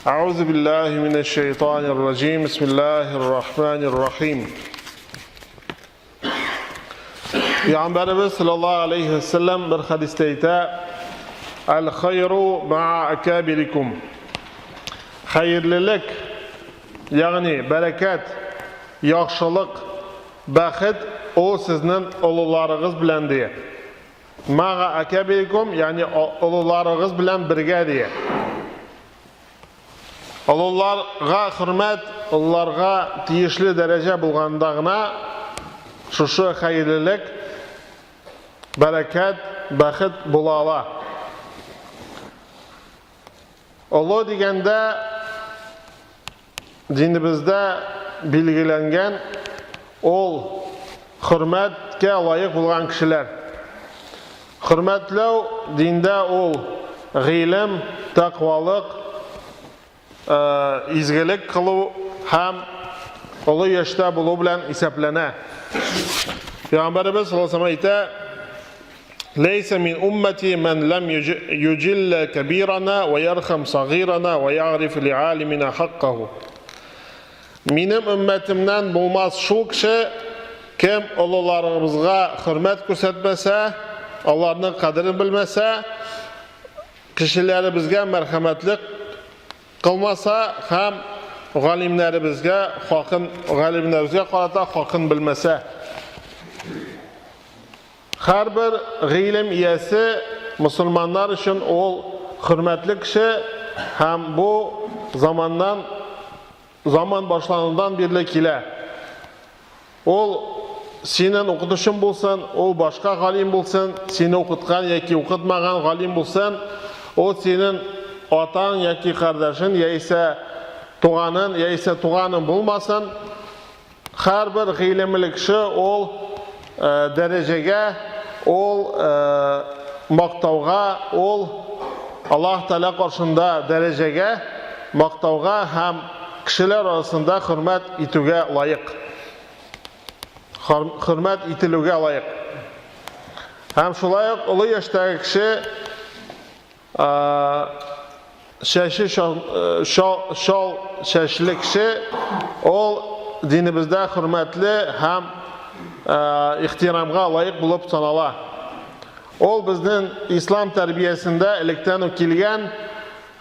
أعوذ بالله من الشيطان الرجيم بسم الله الرحمن الرحيم Пәйгамбәребез саллаллаһу алейхи ва саллям бер хәдистә әйтә: "Әл хайру ма'a акабирикум." Хәерлелек, ягъни бәрәкәт, яхшылык, бәхет ул сезнең олыларыгыз белән ди. Ма'a акабирикум, ягъни олыларыгыз белән бергә ди. Олыларга хөрмәт, олыларга тиешле дәрәҗә булганда гына шушы хәерлелек, бәрәкәт, бәхет була ала. Олы дигәндә динебездә билгеләнгән ул хөрмәткә лаек булган кешеләр. Хөрмәтләү диндә ул гыйлем, тәкъвалык, изгелек кылу һәм олы яшьтә булу белән исәпләнә. Пәйгамбәребез саллаллаһу алейһи әйтә: "Ләйсә мин уммати ман лам юҗилла кабирана ва ярхам сагирана ва ягриф лиалимина хаккаху." Минем өммәтемнән булмас шул кеше, кем олыларыбызга хөрмәт күрсәтмәсә, аларның кадерен белмәсә, кешеләребезгә мәрхәмәтлек кылмаса һәм галимнәребезгә хакын, галимнәребезгә карата хакын белмәсә. Һәрбер гыйлем иясе мөселманнар өчен ул хөрмәтле кеше һәм бу заманнан заман башланудан бирле килә. Ул синең укытучың булсын, ул башка галим булсын, сине укыткан яки укытмаган галим булсын, ул синең атаң яки кардәшең яисә туганын, яисә туганың булмасын, һәрбер гыйлемле кеше ул дәрәҗәгә, ул мактауга, ул Аллаһ Тәгалә каршында дәрәҗәгә, мактауга һәм кешеләр арасында хөрмәт итүгә лаек. Хөрмәт ителүгә лаек. Һәм шулай ук олы яшьтәге кеше Чәче чал, чал чәчле кеше ул динебездә хөрмәтле һәм ихтирамга лаек булып санала. Ул безнең ислам тәрбиясендә электән үк килгән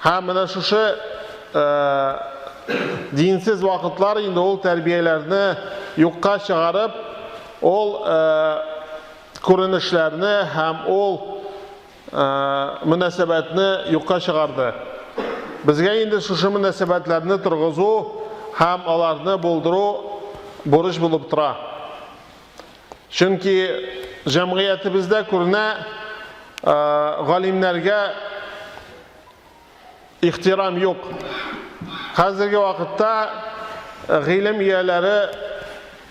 һәм менә шушы динсез вакытлар инде ул тәрбияләрне юкка чыгарып, ул күренешләрне һәм ул мөнәсәбәтне юкка чыгарды. Безгә инде шушы мөнәсәбәтләрне торгызу һәм аларны булдыру бурыч булып тора. Чөнки җәмгыятебездә күренә, галимнәргә Ихтирам юк. Хәзерге вакытта гыйлем ияләре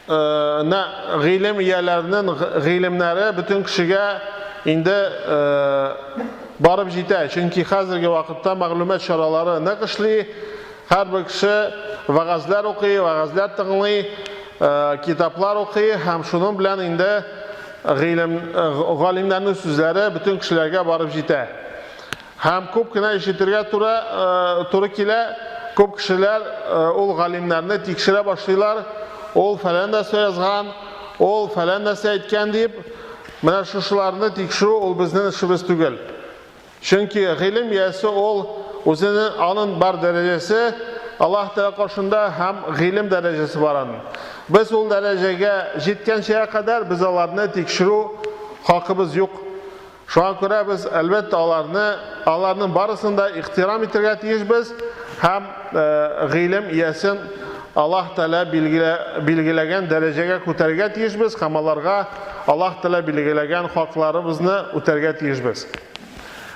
на гыйлем ияләренең гыйлемнәре бөтен кешегә инде барып җитә. Чөнки хәзерге вакытта мәгълүмат чаралары нык эшли. Һәрбер кеше вәгазьләр укый, вәгазьләр тыңлый, китаплар укый һәм шуның белән инде гыйлем галимнәрнең сүзләре бөтен кешеләргә барып җитә. Һәм күп кенә ишетергә туры, туры килә, күп кешеләр ул галимнәрне тикшерә башлыйлар, ул фәлән нәрсә язган, ул фәлән нәрсә әйткән дип, менә шушыларны тикшерү ул безнең эшебез түгел. Чөнки гыйлем иясе ул үзенең аның бар дәрәҗәсе Аллаһ Тәгалә каршында һәм гыйлем дәрәҗәсе бар аның. Без ул дәрәҗәгә җиткәнчегә кадәр без аларны тикшерү хакыбыз юк. Шуңа күрә без, әлбәттә, аларны, аларның барысын да ихтирам итәргә тиешбез һәм гыйлем иясен Аллаһ Тәгалә билгеләгән дәрәҗәгә күтәрергә тиешбез һәм аларга Аллаһ Тәгалә билгеләгән хакларыбызны үтәргә тиешбез.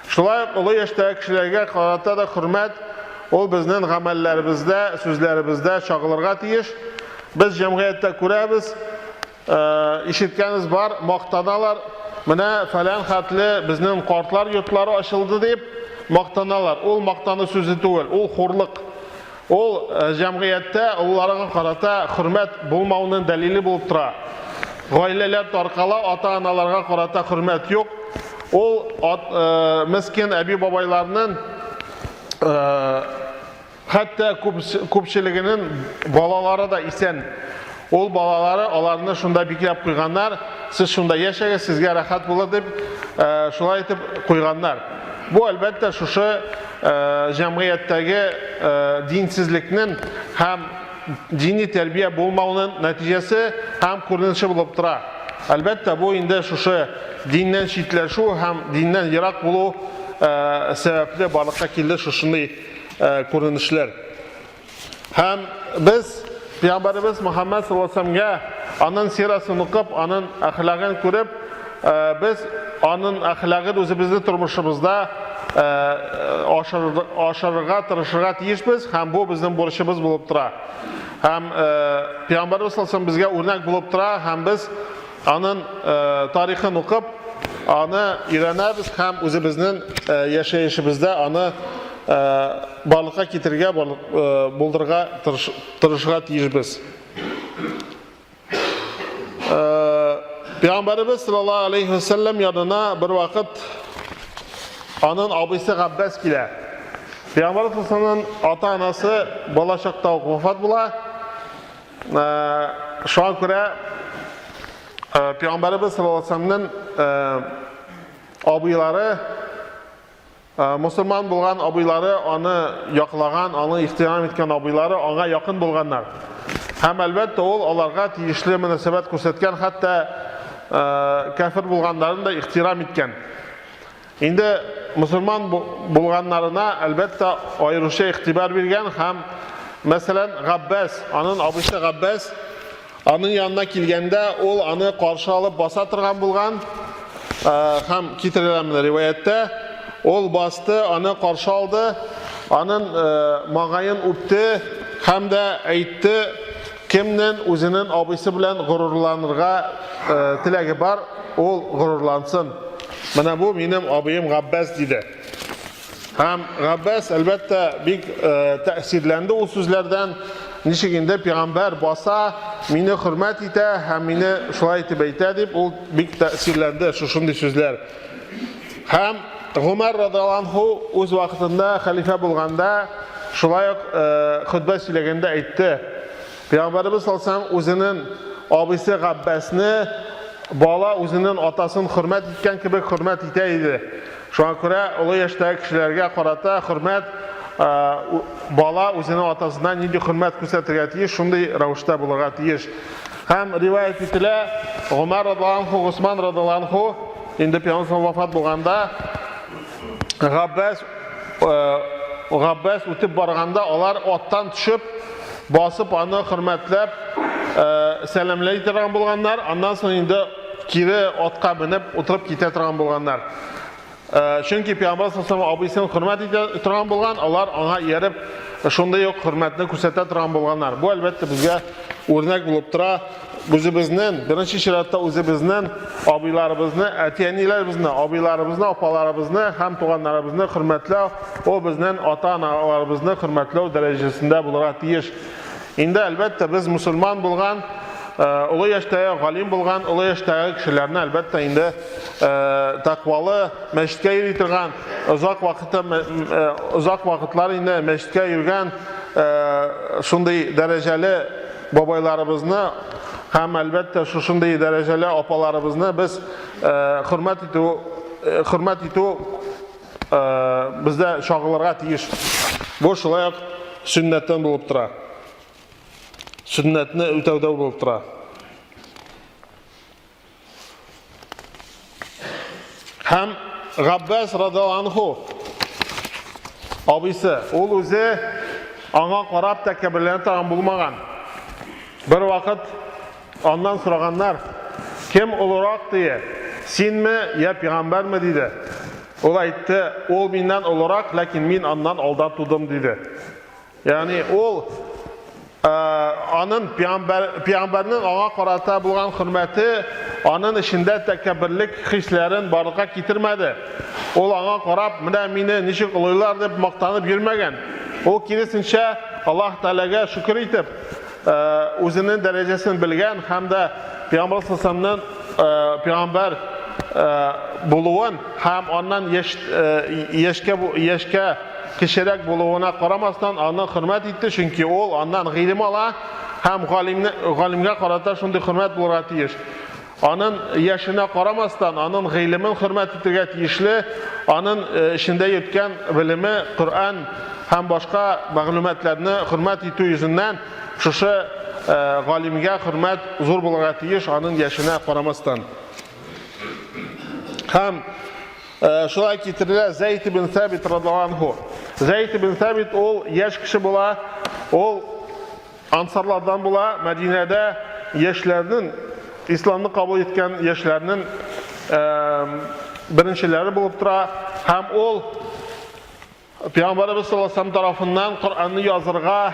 Шулай ук олы яшьтәге кешеләргә карата да хөрмәт ул безнең гамәлләребездә, сүзләребездә чагылырга тиеш. Без җәмгыятьтә күрәбез, Ишеткәнегез бар, мактаналар, менә фәлән хәтле безнең картлар йортлары ачылды дип мактаналар. Ул мактану сүзе түгел, ул хурлык. Ул җәмгыятьтә олыларга карата хөрмәт булмауның дәлиле булып тора. Гаиләләр таркала, ата-аналарга карата хөрмәт юк. Ул мескен әби-бабайларның. Хәтта күпчелегенең балалары да исән. Ул балалары аларны шунда бикләп куйганнар, сез шунда яшәгез, сезгә рәхәт булыр дип, шулай итеп куйганнар. Бу, әлбәттә, шушы җәмгыятьтәге динсезлекнең һәм дини тәрбия булмауның нәтиҗәсе һәм күренеше булып тора. Әлбәттә, бу инде шушы диннән читләшү һәм диннән ерак булу сәбәпле барлыкка килде шушындый күренешләр. Һәм без Пәйгамбәребез Мөхәммәд саллаллаһу алейһи вәсәлләмгә аның сирасын укып, аның әхлагын күреп, без аның әхлагын үзебезнең тормышыбызда ашырырга тырышырга тиешбез һәм бу безнең бурычыбыз булып тора. Һәм Пәйгамбәребез саллаллаһу алейһи безгә үрнәк булып тора һәм без аның тарихын укып, аны өйрәнәбез һәм үзебезнең яшәешебездә аны барлыкка китерергә, булдырырга тырышырга тиешбез. Пәйгамбәребез саллаллаһу алейхи ва сәлләм янына бер вакыт аның абыйсы Габбас килә. Пәйгамбәр саллаллаһу ата-анасы бала чакта ук вафат була. Шуңа күрә Пәйгамбәребез саллаллаһу алейһи ва сәлләмнең абыйлары Мосылман булган абыйлары аны яклаган, аны ихтирам иткән абыйлары аңа якын булганнар. Һәм әлбәттә ул аларга тиешле мөнәсәбәт күрсәткән, хәтта кәфер булганнарын да ихтирам иткән. Инде мосылман булганнарына әлбәттә аеруча игътибар биргән һәм мәсәлән Габбас, аның абыйсы Габбас Аның янына килгәндә, ул аны каршы алып баса торган булган, һәм китерелә менә риваятьтә, ул басты, аны каршы алды, аның маңгаен үпте һәм дә әйтте, кемнең үзенең абыйсы белән горурланырга теләге бар, ул горурлансын. Менә бу минем абыем Габбас, диде. Һәм Габбас, әлбәттә, бик тәэсирләнде ул сүзләрдән. Ничек инде пәйгамбәр баса, мине хөрмәт итә һәм мине шулай итеп әйтә дип, ул бик тәэсирләнде шушындый сүзләр. Һәм Гомәр радиаллаһу анһу үз вакытында хәлифә булганда, шулай ук хөтбә сөйләгәндә әйтте. Пәйгамбәребез саллаллаһу алейһи ва сәлләм үзенең абыйсы Габбасны бала үзенең атасын хөрмәт иткән кебек хөрмәт итә иде. Шуңа күрә олы яшьтәге кешеләргә карата хөрмәт бала үзенең атасына нинди хөрмәт күрсәтергә тиеш, шундый рәвештә булырга тиеш. Һәм риваять ителә, Гомәр радиаллаһу анһу, Госман радиаллаһу анһу, инде пәйгамбәр вафат булганда, Габбас Габбас үтеп барганда алар аттан төшеп, басып аны хөрмәтләп, сәламләй торган булганнар. Аннан соң инде кире атка менеп утырып китә торган булганнар. Чөнки пәйгамбәр саллаллаһу абыйсын хөрмәт итә торган булган, алар аңа ияреп шундый ук хөрмәтне күрсәтә торган булганнар. Бу әлбәттә безгә үрнәк булып тора. Үзебезнең, беренче чиратта үзебезнең абыйларыбызны, әти-әниләребезне, абыйларыбызны, апаларыбызны һәм туганнарыбызны хөрмәтләү, ул безнең ата-аналарыбызны хөрмәтләү дәрәҗәсендә булырга тиеш. Инде әлбәттә без мусульман булган, олы яшьтәге галим булган, олы яшьтәге кешеләрне әлбәттә инде тәкъвалы мәчеткә йөри торган, озак вакытта озак вакытлар инде мәчеткә йөргән шундый дәрәҗәле бабайларыбызны һәм әлбәттә шушындый дәрәҗәле апаларыбызны без хөрмәт итү хөрмәт итү бездә чагылырга тиеш. Бу шулай ук сөннәттән булып тора. Сөннәтне үтәүдә булып тора. Һәм Габбас радиаллаһу анху абыйсы, ул үзе аңа карап тәкәбберләнә торган булмаган. Бер вакыт аннан сораганнар, кем олырак дие, синме я пәйгамбәрме диде. Ул әйтте, ул миннән олырак, ләкин мин аннан алда тудым диде. Ягъни ул аның пәйгамбәр пәйгамбәрнең аңа карата булган хөрмәте аның эчендә тәкәбберлек хисләрен барлыкка китермәде. Ул аңа карап, менә мине ничек олыйлар дип мактанып йөрмәгән. Ул киресенчә Аллаһ Тәгаләгә шөкер итеп, үзенең дәрәҗәсен белгән һәм дә пәйгамбәр саллаллаһу пәйгамбәр булуын һәм аннан яшь яшькә яшькә кечерәк булуына карамастан аны хөрмәт итте, чөнки ул аннан гыйлем ала һәм галимне галимгә карата шундый хөрмәт булырга тиеш. Анын яшенә карамастан, анын гыйлемен хөрмәт итергә тиешле, анын эчендә йөрткән белеме, Коръән һәм башка мәгълүматларны хөрмәт итү йөзеннән шушы галимгә хөрмәт зур булырга тиеш, анын яшенә карамастан. Һәм шулай китерелә Зәйд ибн Сабит радиаллаһу анһу. Зәйд ибн Сабит ул яшь кеше була, ул Ансарлардан була, Мәдинәдә яшьләрнең, исламны кабул иткән яшьләрнең беренчеләре булып тора һәм ул Пәйгамбәребез саллаллаһу алейһи тарафыннан Коръәнне язырга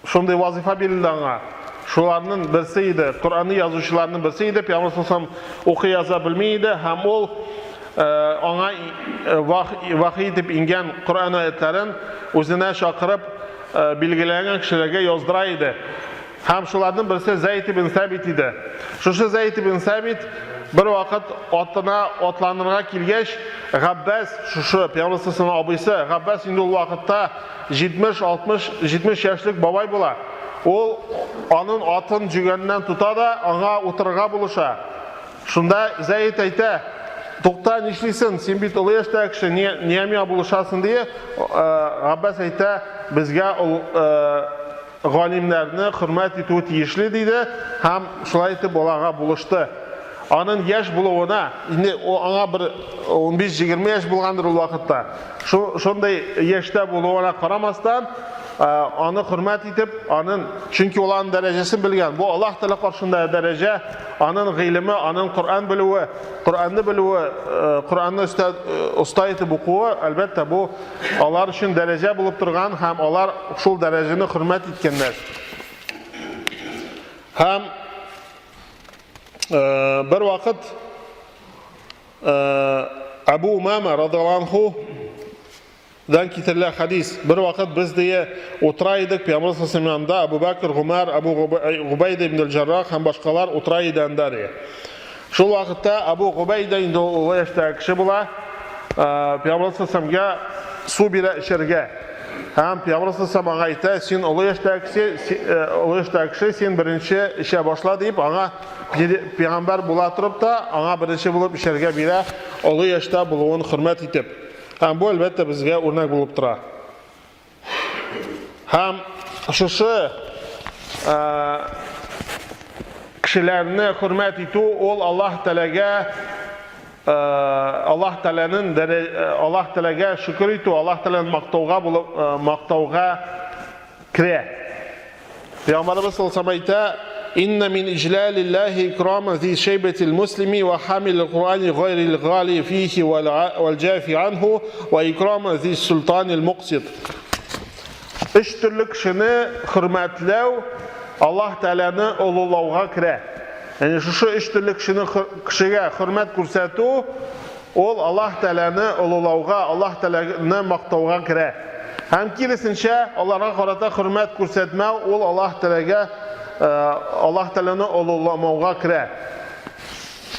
шундый вазифа бирелде аңа. Шуларның берсе иде, Коръәнне язучыларның берсе иде. Пәйгамбәр саллаллаһу алейһи укый яза белми иде һәм ул аңа вахи итеп иңгән Коръән аятларын үзенә чакырып билгеләнгән кешеләргә яздыра иде. Һәм шуларның берсе Зәйд ибн Сабит иде. Шушы Зәйд ибн Сабит бер вакыт атына атланырга килгәч, Габбас, шушы Пәйгамбәр саллаллаһу абыйсы, Габбас инде ул вакытта 70, 60, 70 яшьлек бабай була. Ул аның атын җөгәненнән тота да аңа утырырга булыша. Шунда Зәет әйтә, Тукта, нишлисең, син бит олы яшьтәге кеше, нигә миңа булышасың, ди. Габбас әйтә, безгә ул галимнәрне хөрмәт итү тиешле, диде, һәм шулай итеп ул аңа булышты. Аның яшь булуына, инде аңа бер 15-20 яшь булгандыр ул вакытта. Шундый яшьтә булуына карамастан, аны хөрмәт итеп, аның, чөнки ул аның дәрәҗәсен белгән. Бу Аллаһ Тәгалә каршында дәрәҗә, аның гыйлеме, аның Коръән белүе, Коръәнне белүе, Коръәнне оста, оста итеп укуы, әлбәттә, бу алар өчен дәрәҗә булып торган һәм алар шул дәрәҗәне хөрмәт иткәннәр. Һәм бер вакыт Әбу Умама радиаллаһу анху дан китерелә хадис. Бер вакыт без дие утыра идек, Пәйгамбер саллаллаһу янында Әбу Бәкр, Гумар, Әбу Губайда ибн аль-Җаррах һәм башкалар утыра иде анда дие. Шул вакытта Әбу Губайда инде ул олы яшьтәге кеше була. Пәйгамбер саллаллаһу су бирә эчәргә. Һәм Пәйгамбер саллаллаһу аңа әйтә, син олы яшьтәге кеше, олы яшьтәге кеше, син беренче эчә башла дип, аңа пәйгамбәр була торып та, аңа беренче булып эчәргә бирә, олы яшьтә булуын хөрмәт итеп. Һәм бу, әлбәттә, безгә үрнәк булып тора. Һәм шушы кешеләрне хөрмәт итү ул Аллаһ Тәгаләгә Аллаһ Тәгаләнең Аллаһ Тәгаләгә шөкер итү, Аллаһ Тәгаләне мактауга булып мактауга керә. Пәйгамбәребез саллаллаһу алейһи әйтә, Инна мин иҗлалиллаһи икрама зи шәйбәтил муслими ва хамил Курани гайрил гали фихи вал җафи анху ва икрама зи султанил муксит. Өч төрле кешене хөрмәтләү Аллаһ Тәгаләне олылауга керә. Ягъни шушы өч төрле кешене кешегә хөрмәт күрсәтү Ул Аллаһ Тәгаләне олылауга, Аллаһ Тәгаләне мактауга керә. Һәм киресенчә, аларга карата хөрмәт күрсәтмәү ул Аллаһ Тәгаләгә Аллаһ Тәгаләне олыламауга керә.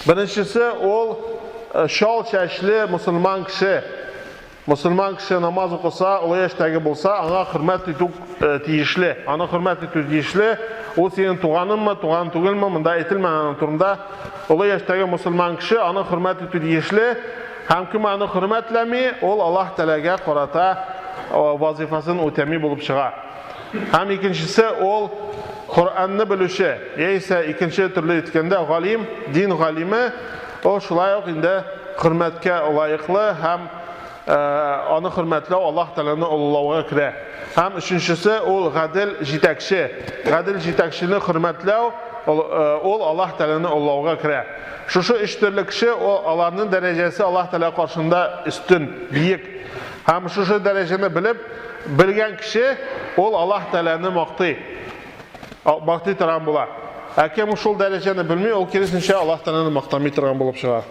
Беренчесе ул чал чәчле мусульман кеше. Мусульман кеше намаз укыса, олы яшьтәге булса, аңа хөрмәт итү тиешле. Аны хөрмәт итү тиешле. Ул синең туганыңмы, туган түгелме, монда әйтелмәгән аның турында. Олы яшьтәге мусульман кеше аны хөрмәт итү тиешле. Һәм кем аны хөрмәтләми, ул Аллаһ Тәгаләгә карата вазифасын үтәми булып чыга. Һәм икенчесе ул Коръәнне белүче, яисә икенче төрле әйткәндә галим, дин галиме, ул шулай ук инде хөрмәткә лаеклы һәм аны хөрмәтләү Аллаһ Тәгаләне олылауга керә. Һәм өченчесе ул гадел җитәкче. Гадел җитәкчене хөрмәтләү ул Аллаһ Тәгаләне олылауга керә. Шушы өч төрле кеше ул аларның дәрәҗәсе Аллаһ Тәгалә каршында өстен, биек. Һәм шушы дәрәҗәне белеп, белгән кеше ул Аллаһ Тәгаләне мактый. Мактый торган була. Ә кем шул дәрәҗәне белми, ул киресенчә Аллаһ Тәгаләне мактамый торган булып чыга.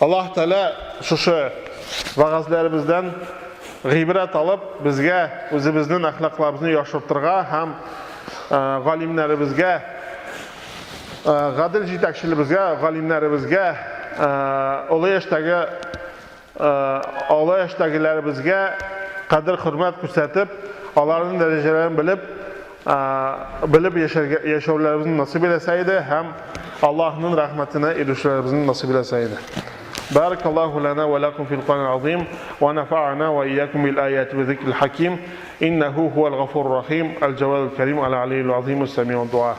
Аллаһ Тәгалә шушы вәгазьләребездән гыйбрәт алып, безгә үзебезнең әхлакларыбызны яхшыртырга һәм галимнәребезгә, гадел җитәкчелебезгә, галимнәребезгә, олы яшьтәге олы яшьтәгеләребезгә кадер-хөрмәт күрсәтеп, аларның дәрәҗәләрен белеп, белеп яшәргә яшәүләребезне насыйп иләсә иде һәм Аллаһның рәхмәтенә ирешүләребезне насыйп иләсә иде. بارك الله لنا ولكم في القرآن العظيم ونفعنا وإياكم بالآيات وذكر الحكيم إنه هو الغفور الرحيم الجواد الكريم العلي العظيم السميع الدعاء.